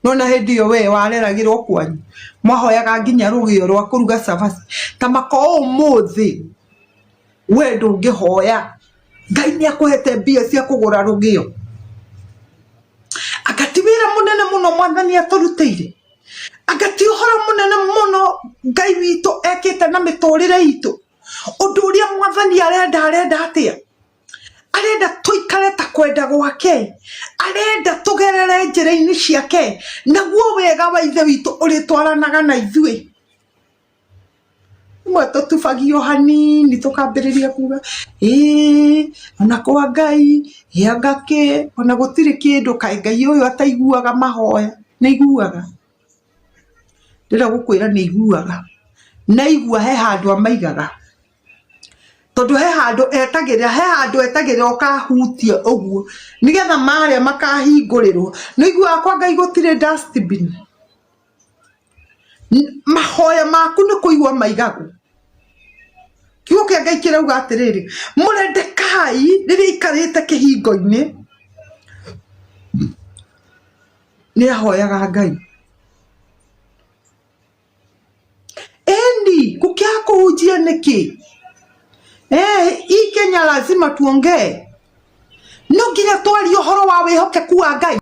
Nona hĩndĩ ĩyo we wareragĩrwo kwanyu mwahoyaga nginya rũgĩo rwa kũruga cabaci ta mako ũmũthĩ we ndũngĩhoya Ngai nĩ akũhete mbia cia kũgũra rũgĩo. Anga ti wĩra mũnene mũno mwathani atũrutĩire? Anga ti ũhoro mũnene mũno Ngai witũ ekĩte na mĩtũrĩre itũ? Ũndũ ũrĩa mwathani arenda arenda atĩa? Arenda tũikare ta kwenda gwake, arenda tũgerere njĩra-inĩ ciake, naguo wega wa ithe witũ ũrĩtwaranaga na ithuĩ. Rĩmwe tũtubagio hanini tũkambĩrĩria kuga ĩĩ ona kwa Ngai, ĩ anga kĩ, ona gũtirĩ kĩndũ, kaĩ Ngai ũyũ ataiguaga mahoya, nĩ aiguaga. Ndĩrenda gũkwĩra nĩ aiguaga, na aigua he handũ amaigaga. Tondũ he handũ etagĩrĩra, he handũ etagĩrĩra ũkahutia ũguo, nĩgetha marĩa makahingũrĩrwo. Nĩ ũiguaga kwa Ngai gũtirĩ dustbin? Mahoya maku nĩ kũigwo maigagwo. Kiugo kĩa Ngai kĩrauga atĩrĩrĩ, Moridekai rĩrĩa aikarĩte kĩhingo-inĩ, nĩ ahoyaga Ngai. Ĩni, gũkĩaga kũhunjia nĩkĩ? Hii Kenya lazima tuongee. No nginya twarie ũhoro wa wĩhokeku wa Ngai.